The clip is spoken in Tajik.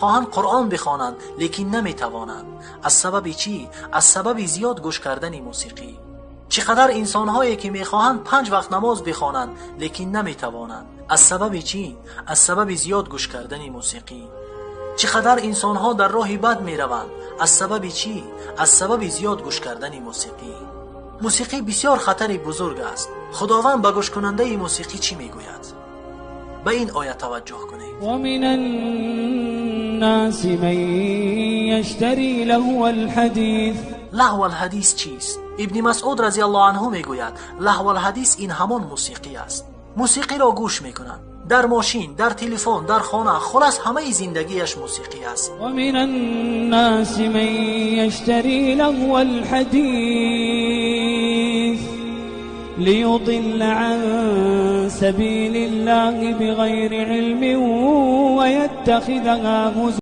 Мехоҳанд Қуръон бихонанд, лекин наметавонанд. Аз сабаби чӣ? Аз сабаби зиёд гӯш кардани мусиқӣ. Чӣ қадар инсонҳое ки мехоҳанд 5 вақт намоз бихонанд, лекин наметавонанд. Аз сабаби чӣ? Аз сабаби зиёд гӯш кардани мусиқӣ. Чӣ қадар инсонҳо дар роҳи бад мераванд. Аз сабаби чӣ? Аз сабаби зиёд гӯш кардани мусиқӣ. Мусиқӣ бисёр хатари бузург аст. Худованд ба гӯшкунандаи мусиқӣ чӣ мегӯяд? Ба ин оя таваҷҷӯҳ кунед. ومن الناس من يشتري لهو الحديث. لهو الحدیث чист? Ибни Масъуд разияллоҳу анҳу мегӯяд, лаҳву алҳадис ин ҳамон мусиқӣ аст. Мусиқиро гӯш мекунанд дар мошин, дар телефон, дар хона, хулас ҳамаи зиндагиаш мусиқӣ аст. ومن الناس من يشتري لهو الحديث ليضل عن سبيل الله بغير علم ويتخذها هزوا.